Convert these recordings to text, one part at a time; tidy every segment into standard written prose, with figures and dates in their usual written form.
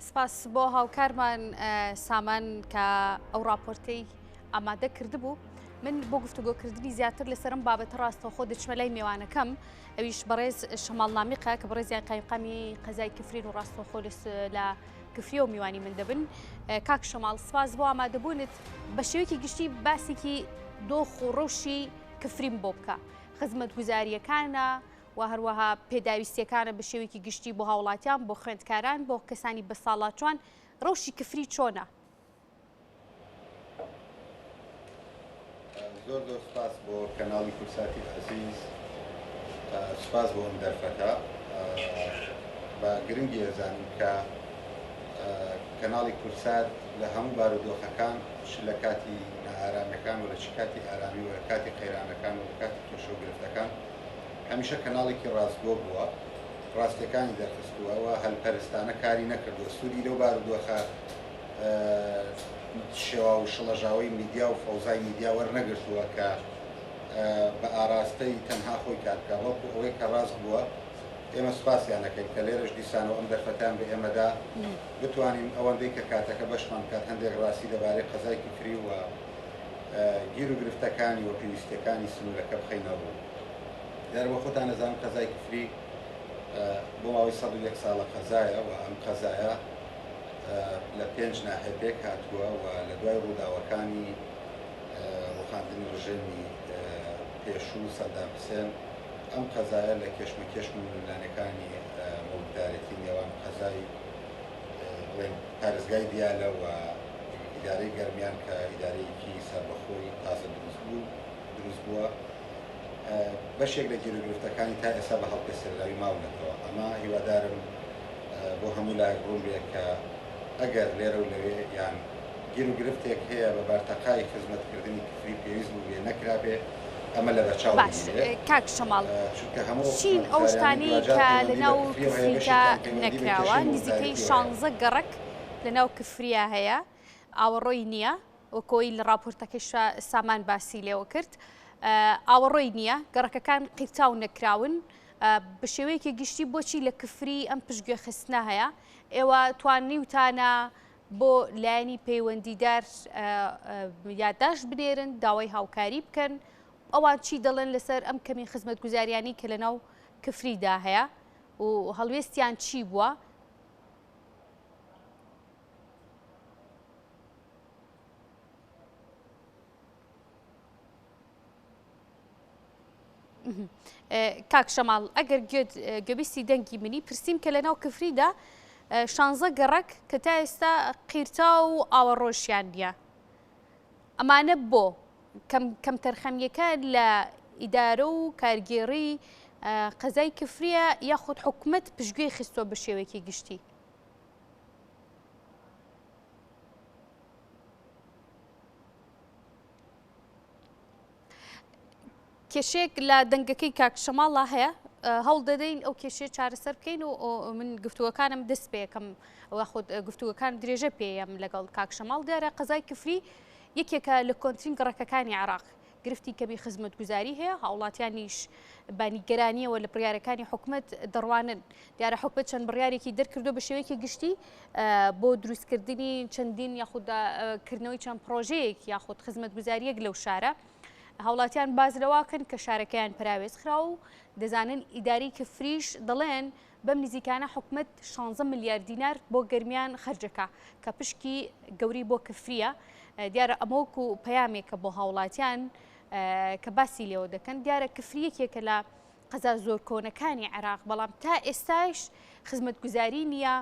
سپاس بۆ هاوکارمان سامان کە ئەو راپۆرتەی ئامادە کردبوو. من بۆ گفتوگۆکردنی زیاتر لەسەر ئەم بابەتە ڕاستەوخۆ دەچمە لای مێوانەکەم ئەویش بەڕێز شەماڵ نامیقە کە بەڕێزیان قایمقامی قەزای کفرین و ڕاستەوخۆ لە کفریەوە میوانی من دەبن. کاک شەماڵ سپاس بۆ ئامادەبوونت بە شێوەیەکی گشتی باسێکی دۆخ و ڕەوشی کفریم بۆ بکە خزمەتگوزارییەکانە و هەروەها پێداویستیەکانە بە شێوەیەکی گشتی بۆ هاوڵاتیان بۆ خوێندکاران بۆ کەسانی بەساڵاچوان ڕەوشی کفری چۆنە؟ زۆر زۆر سوپاس بۆ کەناڵی کوردساتی ئازیز سوپاس بۆ ئەم دەرفەتە بە گرنگی ئەزانم کە کەناڵی کوردسات لە هەموو بارودۆخەکان چ لە کاتی نائارامیەکان و لە چ کاتی ئارامی و لە کاتی قەیرانەکان و لە کاتی کێشە و گرفتەکان هەمیشە کەناڵێکی ڕاستگۆ بووە ڕاستیەکانی دەرخستووە و هەلپەرستانە کاری نەکردووە سوودی لەو بارودۆخە شێواو و شڵەژاوەی میدیا و فەوزای میدیا وەرنەگرتووە کە بە ئاراستەی تەنها خۆی کار بکا، بەڵکو ئەوەی کە ڕاست بووە ئێمە سوپاسیان ئەکەین کە لێرەش دیسانەوە ئەم دەرفەتەیان بە ئێمە دا بتوانین ئەوەندەی کە کاتەکە بەشمان بکات هەندێک ڕاستی لەبارەی قەزای کفری و گیر و گرفتەکانی و پێویستیەکانی سنوورەکە بخەینە ڕوو. دیارە بۆ خۆتان ئەزانن قەزای کفری بۆ ماوەی 101 ساڵە قەزایە و ئەم قەزایە لە پێنج ناحیە پێکهاتووە و لە دوای ڕووداوەکانی ڕووخاندنی ڕژێمی پێشوو سەدام حسێن ئەم قەزایە لە کێشمەکێشم و ململانێکانی موڵکدارێتی نێوان قەزای بڵێن پارێزگای دیالە و ئیدارەی گەرمیان کە ئیدارەیەکی سەربەخۆی تازە دروست بوو دروست بووە بەشێک لە گیروگرفتەکانی تا ئێستا بە هەڵپەسێردراوی ماونەتەوە ئەمە هیوادارم بۆ هەموو لایەک ڕوون بێت کە ئەگەر لێرە و لەوێ یان گیروگرفتێک هەیە بە بارتەقای خزمەتکردنی کفری پێویست بووبێ نەکرابێ ئەمە لەبەرچاو باش بگیرێ کاک شەماڵ چونکە هەموو ئەو چین ئەو خزمەتگوزاریانەی شتانەی دواجار کە پەیوەندی بە لەناو کفریەوە هەیە کفریدا بەشێکیان پەیوەندی بە نەکراوە کێشەی نزیکەی موڵکدارێتیەوە هەیە. شانزە گەڕەک لەناو کفریا هەیە ئاوەڕۆی نییە وەکۆی لە ڕاپۆرتەکەیشا سامان باسی لێوە کرد ئاوەڕۆی نییە گەڕەکەکان قیرتاو نەکراون بە شێوەیەکی گشتی بۆچی لە کفری ئەم پشتگوێ خستنە هەیە؟ ئێوە توانیوتانە بۆ لایەنی پەیوەندیدار یادداشت بنێرن داوای هاوکاری بکەن ئەوان چی دەڵێن لەسەر ئەم کەمی خزمەتگوزاریانی کە لەناو کفریدا هەیە و هەڵوێستیان چی بووە؟ کاک شەماڵ ئەگەر گوێت گوێبیستی دەنگی منی پرسیم کە لەناو کفریدا شانزە گەڕەک کە تا ئێستا قیرتا و ئاوەڕۆشیان نییە ئەمانە بۆ کەمتەرخەمیەکە لە ئیدارە و کارگێڕی قەزای کفریە یاخود حکومت پشتگوێی خستووە بە شێوەیەکی گشتی؟ کێشەیەک لە دەنگەکەی کاک شەماڵا هەیە هەوڵ دەدەین ئەو کێشەیە چارەسەر بکەین و من گفتوگەکانم دەست پێکەم یاخود گفتوگەکان درێژە پێیەم لەگەڵ کاک شەماڵ دیارە قەزای کفری یەکێکە لە کۆنترین گەڕەکەکانی عێراق گرفتی کەمی خزمەتگوزاری هەیە هاوڵاتیانیش بە نیگەرانیەوە لە بڕیارەکانی حکومەت دەڕوانن دیارە حکومەت چەند بڕیارێکی دەرکردو بە شێوەیەکی گشتی بۆ دروستکردنی چەندین یاخود کردنەوەی چەند پرۆژەیەک یاخود خزمەتگوزاریەک لەو شارە هاوڵاتیان باس لەواکەن کە شارەکەیان پەراوێز خرا و دەزانن ئیداری کفریش دەڵێن بەم نزیکانە حکومەت 16 ملیار دینار بۆ گەرمیان خەرجەکە کە پشکی گەوری بۆ کفریە دیارە ئەمە وەکو پەیامێکە بۆ هاوڵاتیان کە باسی لێوە دەکەن دیارە کفری یەکێکە لە قەزا زۆر کۆنەکانی عێراق بەڵام تا ئێستاش خزمەتگوزاری نییە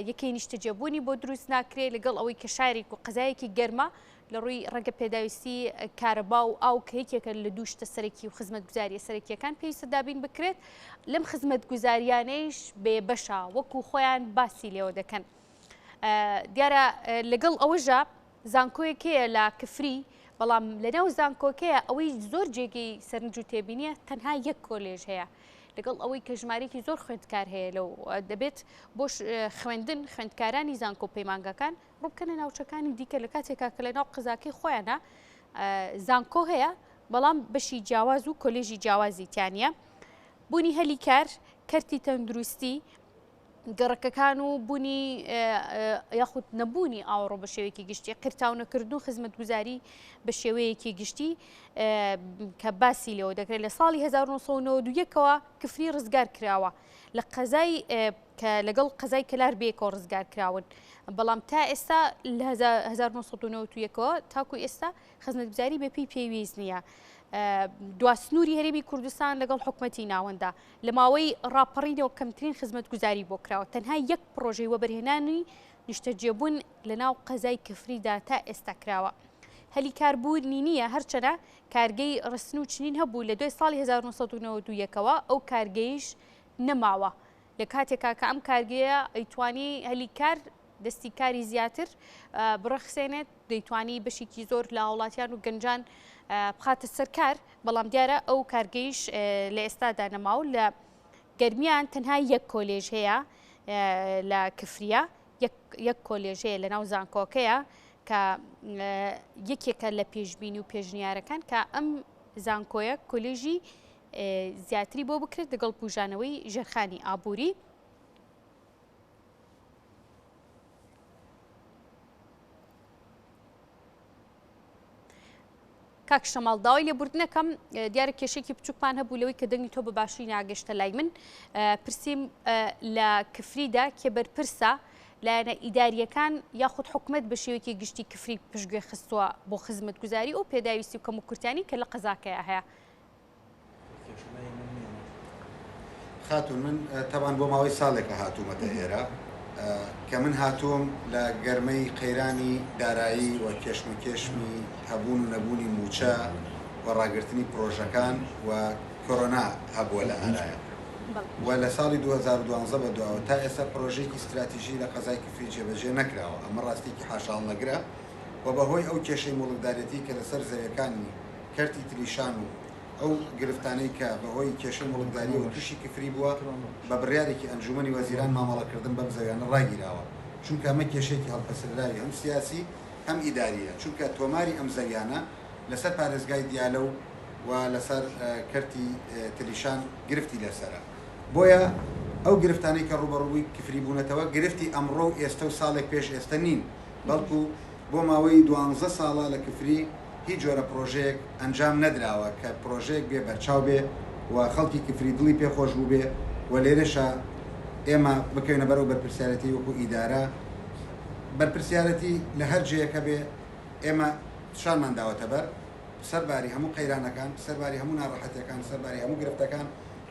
یەکەی نیشتەجێبوونی بۆ دروست ناکرێت لەگەڵ ئەوەی کە شارێک و قەزایەکی گەرمە لە ڕووی ڕەنگە پێداویستی کارەبا و ئاو کە یەکێکە لە دوو شتە سەرەکی و خزمەتگوزاریە سەرەکیەکان پێویستە دابین بکرێت لەم خزمەتگوزاریانەیش بێبەشە وەکو خۆیان باسی لێوە دەکەن. دیارە لەگەڵ ئەوەشدا زانکۆیەک هەیە لە کفری، بەڵام لەناو زانکۆکەیە ئەوەی زۆر جێگەی سەرنج و تێبینیە تەنها یەک کۆلێژ هەیە لەگەڵ ئەوەی کە ژمارەیەکی زۆر خوێندکار هەیە لەو دەبێت بۆ خوێندن خوێندکارانی زانکۆ پەیمانگاکان ڕووبکەنە ناوچەکانی دیکە لە کاتێکا کە لەناو قەزاکەی خۆیانە زانکۆ هەیە بەڵام بەشی جیاواز و کۆلێژی جیاوازی تیانە بوونی هەلی کار کەرتی تەندروستی. گەڕەکەکان و بوونی یاخود نەبوونی ئاوەڕۆ بە شێوەیەکی گشتی، قیرتاونەکردن و خزمەتگوزاری بە شێوەیەکی گشتی کە باسی لێوە دەکرێت لە ساڵی 1991ەوە کفری ڕزگار کراوە لە قەزای کە لەگەڵ قەزای کەلار بەیەکەوە ڕزگار کراون بەڵام تا ئێستا لە 1991ەوە تاکو ئێستا خزمەتگوزاری بەپێی پێویست نییە. دوا سنووری هەرێمی کوردستان لەگەڵ حکومەتی ناوەندە لە ماوەی ڕاپەڕینەوە کەمترین خزمەتگوزاری بۆ کراوە، تەنها یەک پڕۆژەی وەبەرهێنانی نیشتەجێبوون لەناو قەزای کفریدا تا ئێستا کراوە. هەلی کار بوونی نییە، هەرچەنە کارگەی ڕستن و چنین هەبوو لە دوای ساڵی 1991 ەوە ئەو کارگەیش نەماوە، لە کاتێکا کە ئەم کارگەیە ئەیتوانی هەلی کار دەستی کاری زیاتر بڕەخسێنێت، دەیتوانی بەشێکی زۆر لە هاوڵاتیان و گەنجان بخاتە سەر کار، بەڵام دیارە ئەو کارگەیش لە ئێستادا نەماوە. لە گەرمیان تەنها یەک کۆلێژ هەیە لە کفریە، یەک کۆلێژ هەیە لەناو زانکۆکەیە کە یەکێکە لە پێشبینی و پێشنیارەکان کە ئەم زانکۆیە کۆلێژی زیاتری بۆ بکرێت لەگەڵ بوژانەوەی ژێرخانی ئابووری. کاک شەماڵ داوای لێبوردنەکەم دیارە کێشێکی بچووکمان هەبوو لەوەی کە دەنگی تۆ بە باشی ناگەشتە لای من پرسیم لە کفریدا کێ بەرپرسە لایەنە ئیداریەکان یاخود حکومت بە شێوەیەکی گشتی کفری پشتگوێ خستووە بۆ خزمەتگوزاری ئەو پێداویستی و کەموکورتیانی کە لە قەزاکەیا هەیە. خاتوون من تەبان بۆ ماوەی ساڵێکە هاتوومەتە ئێرە کە من هاتووم لە گەرمەی قەیرانی دارایی و کێشمەکێشمی هەبوون و نەبوونی مووچە و ڕاگرتنی پرۆژەکان و کۆرۆنا هەبووە لە ئارایە و لە ساڵی 2012 بە دواوە تا ئێستا پرۆژەیەکی ستراتیژی لە قەزای کفری جێبەجێ نەکراوە ئەمە ڕاستیەکی حاشاهەڵنەگرە و بەهۆی ئەو کێشەی موڵکدارێتی کە لەسەر زەویەکانی کەرتی تلیشان و ئەو گرفتانەی کە بەهۆی کێشەی موڵکدارییەوە تووشی کفری بووە، بە بڕیارێکی ئەنجوومەنی وەزیران مامەڵەکردن بەم زەویانە ڕاگیراوە، چونکە ئەمە کێشەیەکی هەڵپەسێردراوی هەم سیاسی هەم ئیدارییە، چونکە تۆماری ئەم زەویانە لەسەر پارێزگای دیالە و و لەسەر کەرتی تلیشان گرفتی لەسەرە، بۆیە ئەو گرفتانەی کە ڕووبەڕووی کفری بوونەتەوە گرفتی ئەمڕۆ و ئێستە و ساڵێک پێش ئێستە نین، بەڵکو بۆ ماوەی دوانزە ساڵە لە کفری هیچ جۆرە پرۆژەیەک ئەنجام نەدراوە کە پرۆژەیەک بێ بەرچاو بێ و خەڵکی کفری دڵی پێ خۆش بووبێ و لێرەشا ئێمە بکەوینە بەر ئەو بەرپرسیارێتیەی وەکو ئیدارە بەرپرسیارەتی لە هەر جێیەک هەبێ ئێمە شانمان داوەتە بەر سەرباری هەموو قەیرانەکان سەرباری هەموو ناڕەحەتیەکان سەرباری هەموو گرفتەکان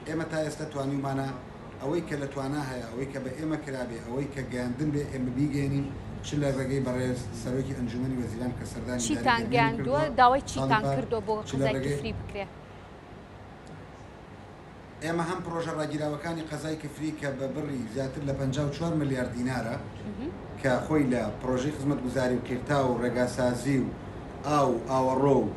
ئێمە تا ئێستا توانیومانە ئەوەی کە لە توانا هەیە، ئەوەی کە بە ئێمە کرابێ، ئەوەی کە گەیاندن بێ ئێمە بیگەیەنین، چ لە ڕێگەی بەڕێز سەرۆکی ئەنجوومەنی وەزیران کە سەردانی داری چیتان گەرمیانی گەیاندووە؟ کردووە داوای ساڵی چیتان پار، کردووە بۆ چ لە قەزای ڕێگەی. کفری بکرێ؟ ئێمە هەم پڕۆژە ڕاگیراوەکانی قەزای کفری کە بە بڕی زیاتر لە 54 ملیار دینارە کە خۆی لە پڕۆژەی خزمەتگوزاری و قیرتاو و ڕێگاسازی و ئاو و ئاوەڕۆ و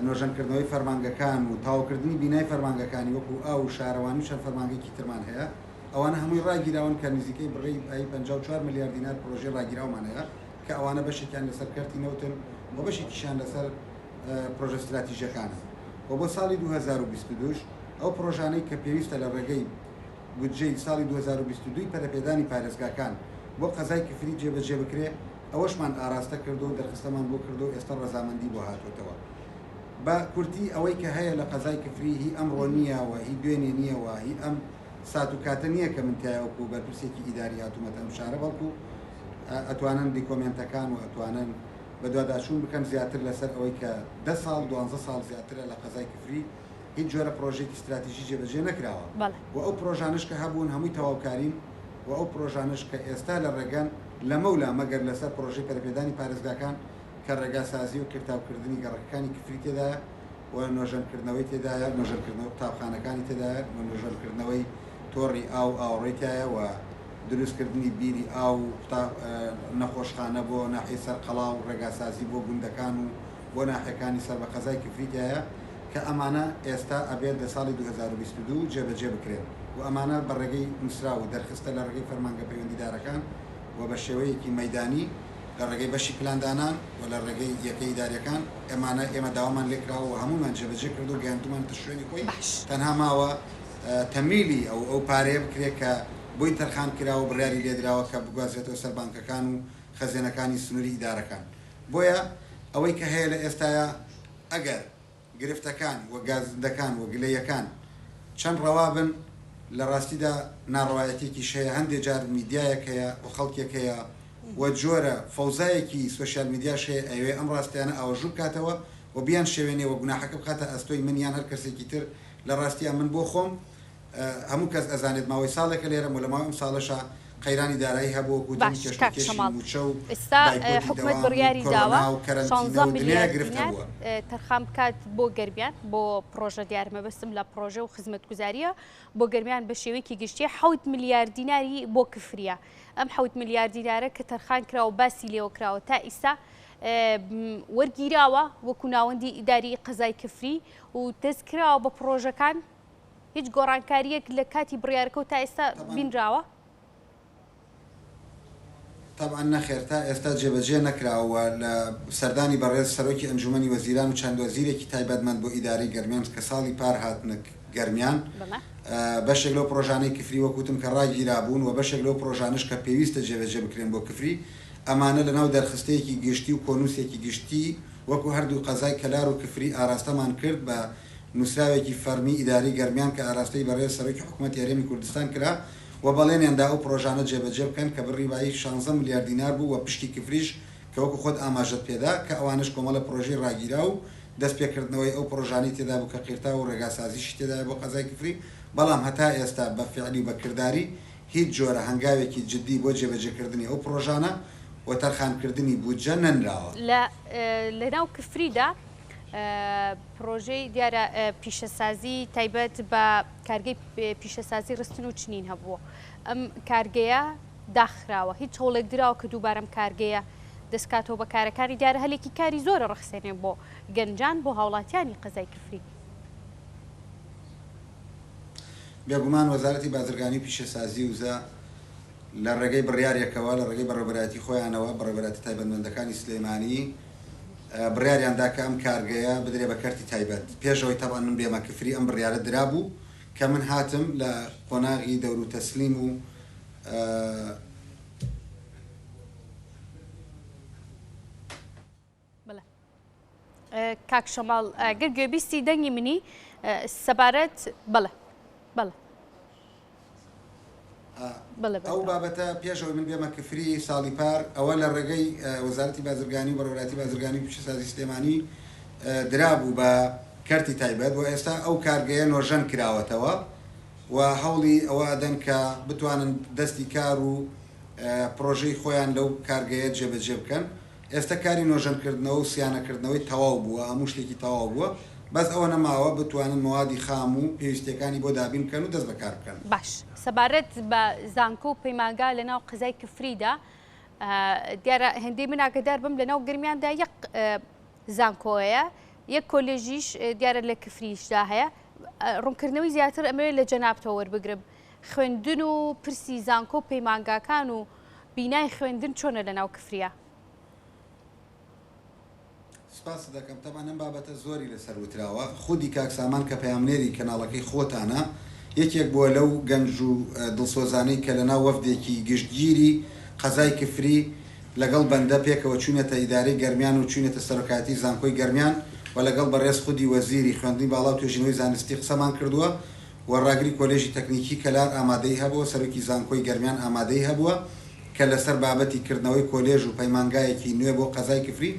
نۆژەنکردنەوەی فەرمانگەکان و تەواوکردنی بینای فەرمانگەکانی وەکو ئاو و شارەوانی و چەند فەرمانگەیەکی ترمان هەیە، ئەوانە هەمووی ڕاگیراون کە نزیکەی بڕی بایی 54 ملیار دینار پڕۆژەی ڕاگیراومان هەیە کە ئەوانە بەشێکیان لەسەر کەرتی نەوتن و بەشێکیشیان لەسەر پڕۆژە ستراتیژیەکانن و بۆ ساڵی 2022 ئەو پڕۆژانەی کە پێویستە لە ڕێگەی بودجەی ساڵی 2022 ی پەرەپێدانی پارێزگاکان بۆ قەزای کفری جێبەجێ بکرێ ئەوەشمان ئاراستە کردو و دەرخستەمان بۆ کردو و ئێستا ڕەزامەندی بۆ هاتۆتەوە. بە کورتی ئەوەی کە هەیە لە قەزای کفری هی ئەمڕۆ نییە و هی دوێنێ نییە و هی ئەم سات و کاتە نییە کە من تیایا وەکو بەرپرسێکی ئیداری هاتوومەتە ئەم شارە بەڵکو ئەتوانن دیکۆمێنتەکان و ئەتوانن بەدواداچوون بکەن زیاتر لەسەر ئەوەی کە دە ساڵ دوانزە ساڵ زیاترە لە قەزای کفری هیچ جۆرە پرۆژەیەکی ستراتیژی جێبەجێ نەکراوە و ئەو پرۆژانەش کە هەبوون هەمووی تەواوکارین و ئەو پرۆژانەش کە ئێستا لە ڕێگەن لەمەولا مەگەر لەسەر پرۆژەی پەرەپێدانی پارێزگاکان کە ڕێگاسازی و قیرتاوکردنی گەڕەکەکانی کفری تێدایە و نۆژەنکردنەوەی تێدایە، نۆژەنکردنەوەی قوتابخانەکانی تێدایە و نۆژەنکردنەوەی تۆڕی ئاو و ئاوەڕۆی تیایە و دروستکردنی بیری ئاو و نەخۆشخانە بۆ ناحیەی سەرقەڵا و ڕێگاسازی بۆ گوندەکان و بۆ ناحیەکانی سەر بە قەزای کفری تیایە کە ئەمانە ئێستا ئەبێت لە ساڵی 2022 جێبەجێ بکرێن و ئەمانە بە ڕێگەی نووسراو و دەرخستە لە ڕێگەی فەرمانگە پەیوەندیدارەکان و بە شێوەیەکی مەیدانی لە ڕێگەی بەشی پلاندانان و لە ڕێگەی یەکە ئیداریەکان ئەمانە ئێمە داوامان لێکراوە و هەموومان جێبەجێ کردو و گەیاندوومانەتە شوێنی خۆی باش. تەنها ماوە تەمیلی ئەو ئەو پارەیە بکرێت کە. بۆی تەرخان کراوە و بڕیاری لێدراوە کە بگوازرێتەوە سەر بانکەکان و خەزێنەکانی سنووری ئیدارەکان. بۆیە ئەوەی کە هەیە لە ئێستایا ئەگەر گرفتەکان و گازندەکان و گلەییەکان چەند ڕەوا بن لە ڕاستیدا ناڕەوایەتیەکیش هەیە، هەندێ جار میدیایەک هەیە و خەڵکێک هەیە و جۆرە فەوزایەکی سۆشیال میدیاش هەیە ئەیەوێ ئەم ڕاستیانە ئاوەژوو بکاتەوە و بیانشێوێنێ و گوناحەکە بخاتە ئەستۆی من یان هەر کەسێکی تر، لە ڕاستیا من بۆ خۆم هەموو کەس ئەزانێت ماوەی ساڵێکە لێرەم و لە ماوەی ئەم ساڵەشا قەیرانی دارایی هەبوو وەکو وتم باش کاک کێشمەکێشی شەماڵ مووچە و ئێستا بایکۆتی حکومەت دەوام و بڕیاری داوە کۆرۆنا و کەرەنتینە شانزە و دنیایەک ملیار گرفت دینار هەبووە. تەرخان بکات بۆ گەرمیان بۆ پڕۆژە دیار مەبەستم لە پڕۆژە و خزمەتگوزارییە بۆ گەرمیان بە شێوەیەکی گشتی حەوت ملیار دیناری بۆ کفریە ئەم حەوت ملیار دینارە کە تەرخان کرا و باسی لێوە کراوە تا ئیستا وەرگیراوە وەکو ناوەندی ئیداری قەزای کفری و دەست کراوە بە پڕۆژەکان هیچ گۆڕانکارییەک لە کاتی بڕیارەکە و تا ئێستا بینراوە؟ تەبعەن نەخێر تا ئێستا جێبەجێ نەکراوە و لە سەردانی بەڕێز سەرۆکی ئەنجومەنی وەزیران و چەند وەزیرێکی تایبەتمەند بۆ ئیدارەی گەرمیان کە ساڵی پار هاتنە گەرمیان بەشێک لەو پڕۆژانەی کفری وەک وتم کە ڕاگیرابوون و بەشێک لەو پڕۆژانەش کە پێویستە جێبەجێ بکرێن بۆ کفری ئەمانە لەناو دەرخستەیەکی گشتی و کۆنووسێکی گشتی وەکو هەردوو قەزای کەلار و کفری ئاراستەمان کرد بە نووسراوێکی فەڕمی ئیدارەی گەرمیان کە ئاراستەی بەڕێز سەرۆکی حکومەتی هەرێمی کوردستان کرا و بەڵێنیان دا ئەو پڕۆژانە جێبەجێ بکەن کە بڕی بایی شانزە ملیار دینار بوو و پشکی کفریش کە وەکو خۆت ئاماژەت پێدا کە ئەوانەش کۆمەڵە پڕۆژەی ڕاگیراو و دەستپێکردنەوەی ئەو پڕۆژانەی تێدا بوو کە قیرتاو و ڕێگاسازیشی تێدایە بۆ قەزای کفری بەڵام هەتا ئێستا بە فیعلی و بە کرداری هیچ جۆرە هەنگاوێکی جدی بۆ جێبەجێکردنی ئەو پڕۆژانە و تەرخانکردنی بودجە نەنراوە. لە لەناو کفریدا پڕۆژەی دیارە پیشەسازی تایبەت بە کارگەی پیشەسازی ڕستن و چنین هەبووە. ئەم کارگەیە داخراوە. هیچ هەوڵێک دراوە کە دووبارە ئەم کارگەیە دەستکاتەوە بە کارەکانی؟ دیارە هەلێکی کاری زۆرە ڕەخسێنێ بۆ گەنجان، بۆ هاوڵاتیانی قەزای کفری. بێگومان وەزارەتی بازرگانی و پیشەسازی وزە لە ڕێگەی بڕیارێکەوە لە ڕێگەی بەڕێوەبەرایەتی خۆیانەوە، بەڕێوەبەرایەتە تایبەتمەندەکانی سلێمانی، بڕیاریان دا کە ئەم کارگەیە بدرێ بە کەرتی تایبەت. پێش ئەوەی تەبعەن من بێمە کفری ئەم بڕیارە درابوو کە من هاتم لە قۆناغی دەور و تەسلیم و. بەڵێ کاک شەماڵ گەر گوێبیستی دەنگی منی سەبارەت بەڵێ بەڵێ ئەو بابەتە پێش ئەوەی من بێمە کفری ساڵی پار ئەوە لە ڕێگەی وەزارەتی بازرگانی و بەڕێوەبەرایەتی بازرگانی و پیشەسازی سلێمانی درابوو بە کەرتی تایبەت و ئێستا ئەو کارگەیە نۆژەن کراوەتەوە و هەوڵی ئەوە ئەدەن کە بتوانن دەستی کار و پڕۆژەی خۆیان لەو کارگەیە جێبەجێ بکەن. ئێستا کاری نۆژەنکردنەوە و سیانەکردنەوەی تەواو بووە، هەموو شتێکی تەواو بووە، بەس ئەوە نەماوە بتوانن مەوادی خام و پێویستییەکانی بۆ دابین بکەن و دەست بە کار بکەن. باش سەبارەت بە زانکۆ و پەیمانگا لە ناو قەزای کفریدا، دیارە هێندەی من ئاگەدار بم لە ناو گەرمیاندا یەک زانکۆ هەیە، یەک کۆلێژیش دیارە لە کفریشدا هەیە، ڕوونکردنەوەی زیاتر ئەمەوێت لە جەنابتەوە وەربگرم، خوێندن و پرسی زانکۆ و پەیمانگاکان و بینای خوێندن چۆنە لە ناو کفریا؟ سپاست دەکەم، تەبعەن ئەم بابەتە زۆری لەسەر وتراوە، خودی کاک سامان کە پەیامنێری کەناڵەکەی خۆتانە یەکێک بووە لەو گەنج و دڵسۆزانەی کە لەناو وەفدێکی گشتگیری قەزای کفری لەگەڵ بەندە پێکەوە چوینەتە ئیدارەی گەرمیان و چوینەتە سەرۆکایەتی زانکۆی گەرمیان و لەگەڵ بەڕێز خودی وەزیری خوێندنی باڵا و توێژینەوەی زانستی قسەمان کردووە و ڕاگری کۆلێژی تەکنیکی کەلار ئامادەیی هەبووە، سەرۆکی زانکۆی گەرمیان ئامادەیی هەبووە کە لەسەر بابەتی کردنەوەی کۆلێژ و پەیمانگایەکی نوێ بۆ قەزای کفری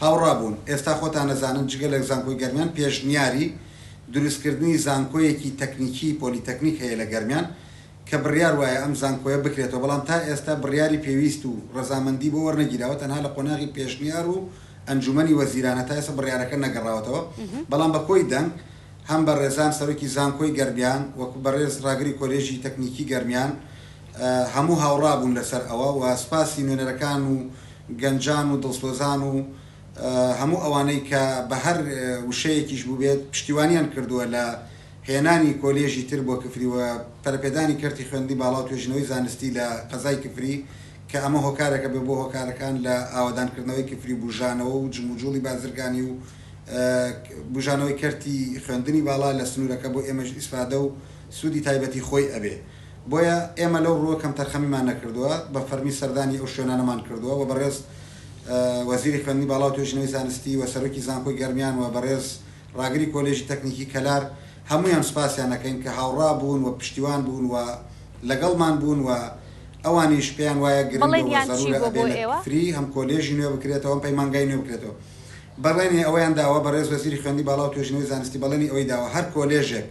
هاوڕا بوون. ئێستا خۆتان ئەزانن جگە لە زانکۆی گەرمیان پێشنیاری دروستکردنی زانکۆیەکی تەکنیکی پۆلیتەکنیک هەیە لە گەرمیان کە بڕیار وایە ئەم زانکۆیە بکرێتەوە بەڵام تا ئێستا بڕیاری پێویست و ڕەزامەندی بۆ وەرنەگیراوە تەنها لە قۆناغی پێشنیار و ئەنجومەنی وەزیرانە تا ئێستا بڕیارەکە نەگەڕاوەتەوە بەڵام بە کۆی دەنگ هەم بەڕێزان سەرۆکی زانکۆی گەرمیان و بەڕێز ڕاگری کۆلێژی تەکنیکی گەرمیان هەموو هاوڕا بوون لەسەر ئەوە و سوپاسی نوێنەرەکان و گەنجان و دڵسۆزان و هەموو ئەوانەی کە بە هەر وشەیەکیش بووبێت پشتیوانیان کردووە لە هێنانی کۆلێژی تر بۆ کفری و پەرەپێدانی کەرتی خوێندنی باڵا و توێژینەوەی زانستی لە قەزای کفری کە ئەمە هۆکارێکە بێ بۆ هۆکارەکان لە ئاوەدانکردنەوەی کفری و بوژانەوە و جموجوڵی بازرگانی و بوژانەوەی کەرتی خوێندنی باڵا لە سنوورەکە بۆ ئێمەش ئیسفادە و سوودی تایبەتی خۆی ئەبێ. بۆیە ئێمە لەو ڕووە کەمتەرخەمیمان نەکردووە، بە فەرمی سەردانی ئەو شوێنانەمان کردووە و بەڕێز وەزیری خوێندنی باڵا و توێژینەوەی زانستی و سەرۆکی زانکۆی گەرمیان و بەڕێز ڕاگری کۆلێژی تەکنیکی کەلار هەموویان سوپاسیان ئەکەین کە هاوڕا بوون و پشتیوان بوون و لەگەڵمان بوون و ئەوانیش پێیان وایە گرنگە و بەڵێنیان چی زەرورە بووە ئەبێ بۆ لە ئێوە؟ کفری هەم کۆلێژی نوێ بکرێتەوە هەم پەیمانگای نوێ بکرێتەوە. بەڵێنی ئەوەیان داوە، بەڕێز وەزیری خوێندنی باڵا و توێژینەوەی زانستی بەڵێنی ئەوەی داوە هەر کۆلێژێک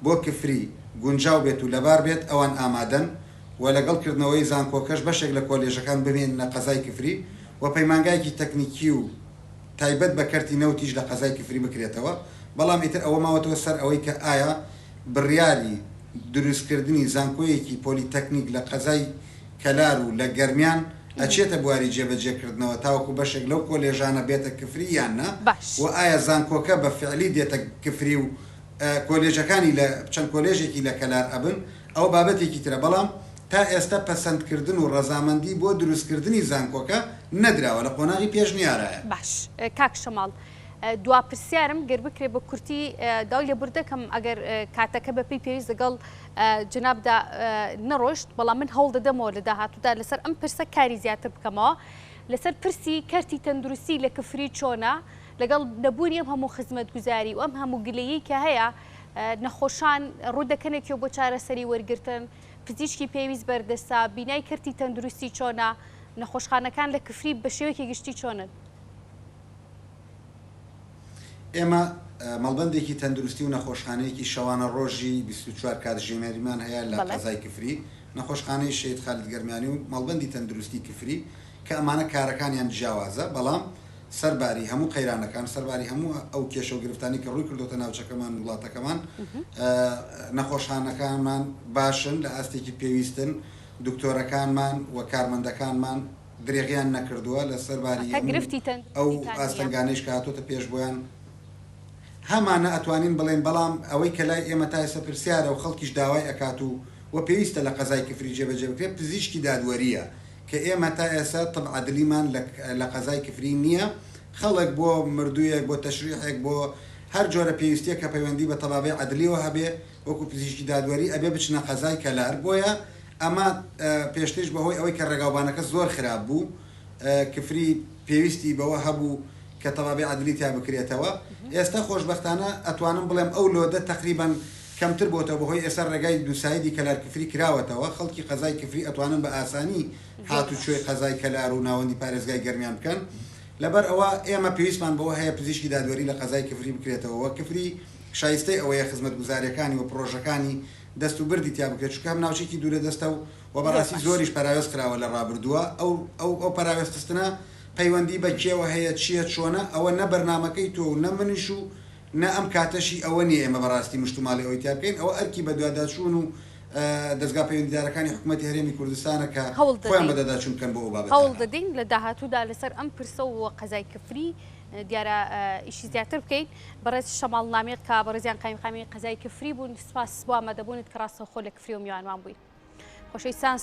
بۆ کفری گونجاو بێت و لەبار بێت ئەوان ئامادەن و لەگەڵ کردنەوەی زانکۆکەش بەشێک لە کۆلێژەکان بمێننە قەزای کفری و پەیمانگایەکی تەکنیکی و تایبەت بە کەرتی نەوتیش لە قەزای کفری بکرێتەوە، بەڵام ئیتر ئەوە ماوەتەوە سەر ئەوەی کە ئایا بڕیاری دروستکردنی زانکۆیەکی پۆلیتەکنیک لە قەزای کەلار و لە گەرمیان ئەچێتە بواری جێبەجێکردنەوە تاوەکو بەشێک لەو کۆلێژانە بێتە کفری یان نا باش. و ئایا زانکۆکە بە فعلی دێتە کفری و کۆلێژەکانی لە چەند کۆلێژێکی لە کەلار ئەبن ئەوە بابەتێکی ترە بەڵام تا ئێستا پەسەندکردن و ڕەزامەندی بۆ دروستکردنی زانکۆکە نەدراوە لە قۆناغی پێشنیارایە. باش کاک شەماڵ دوا پرسیارم گەر بکرێ بە کورتی داوای لێبوردەکەم ئەگەر کاتەکە بە پێی پێویست لەگەڵ جەنابدا نەڕۆشت بەڵام من هەوڵ دەدەمەوە لە داهاتوودا لەسەر ئەم پرسە کاری زیاتر بکەمەوە لەسەر پرسی کەرتی تەندروستی لە کفری چۆنە لەگەڵ نەبوونی ئەم هەموو خزمەتگوزاری و ئەم هەموو گلەیی کە هەیە نەخۆشان ڕوو دەکەنە کوێ بۆ چارەسەری وەرگرتن پزیشکی پێویست بەردەستە بینای کەرتی تەندروستی چۆنە نەخۆشخانەکان لە کفری بە شێوەیەکی گشتی چۆنن؟ ئێمە مەڵبەندێکی تەندروستی و نەخۆشخانەیەکی شەوانە ڕۆژی 24 کاتژێمێریمان هەیە لە قەزای کفری، نەخۆشخانەی شەهید خالید گەرمیانی و مەڵبەندی تەندروستی کفری کە ئەمانە کارەکانیان جیاوازە بەڵام سەرباری هەموو قەیرانەکان، سەرباری هەموو ئەو کێشە و گرفتانەی کە ڕووی کردۆتە ناوچەکەمان و وڵاتەکەمان، نەخۆشخانەکانمان باشن، لە ئاستێکی پێویستن، دکتۆرەکانمان و کارمەندەکانمان درێغیان نەکردووە، لە سەرباری واتە هەموو گرفتی ئەو تەندروستیتان نییە؟ ئاستەنگانەیش کە هاتۆتە پێش بۆیان، هەمانە ئەتوانین بڵێین، بەڵام ئەوەی کە لای ئێمە تا ئێستا پرسیارە و خەڵکیش داوای ئەکات و و پێویستە لە قەزای کفری جێبەجێ بکرێت، پزیشکی دادوەرییە. کە ئێمە تا ئێستا طب عدلیمان لە لە قەزای کفری نییە، خەڵک بۆ مردوویەک، بۆ تەشریحێک، بۆ هەر جۆرە پێویستییەک کە پەیوەندی بە تەبابەی عەدلیەوە هەبێ وەکو پزیشکی دادوەری ئەبێ بچنە قەزای کەلار، بۆیە ئەمە پێشتریش بەهۆی ئەوەی کە ڕێگاوبانەکە زۆر خراپ بوو کفری پێویستی بەوە هەبوو کە تەبابەی عەدلی تیا بکرێتەوە، ئێستا خۆشبەختانە ئەتوانم بڵێم ئەو لۆدە تەقریبەن کەمتر بۆتەوە بەهۆی ئێستا ڕێگای دووسایدی کەلار کفری کراوەتەوە خەڵکی قەزای کفری ئەتوانن بە ئاسانی هاتوچۆی قەزای کەلار و ناوەندی پارێزگای گەرمیان بکەن لەبەر ئەوە ئێمە پێویستمان بەوە هەیە پزیشکی دادوەری لە قەزای کفری بکرێتەوە وە کفری شایستەی ئەوەیە خزمەتگوزاریەکانی و پڕۆژەکانی دەست و بردی تیا بکرێت چونکە هەم ناوچەیەکی دوورە دەستە و وە بەڕاستی زۆریش پەراوێز خراوە لە ڕابردووە ئەو ئەو ئەو پەراوێز خستنە پەیوەندی بە کێوە هەیە چیە چۆنە ئەوە نە بەرنامەکەی تۆ و نە منیش و نە ئەم کاتەشی ئەوە نیە ئێمە بەڕاستی مشتوماڵی ئەوەی تیا بکەین، ئەوە ئەرکی بەدواداچوون و دەزگا پەیوەندیدارەکانی حکومەتی هەرێمی کوردستانە کە هەوڵ خۆیان دەدەین بەدواداچوون بکەن بۆ ئەو هەوڵ بابەتانە. دەدەین لە داهاتوودا لەسەر ئەم پرسە و قەزای کفری دیارە ئیشی زیاتر بکەین. بەڕێز شەماڵ نامیق کە بەڕێزیان قایمقامی قەزای کفری بوون، سوپاس بۆ ئامادەبوونت کە ڕاستەوخۆ لە کفریەوە میوانمان بووی. خۆشەویستان.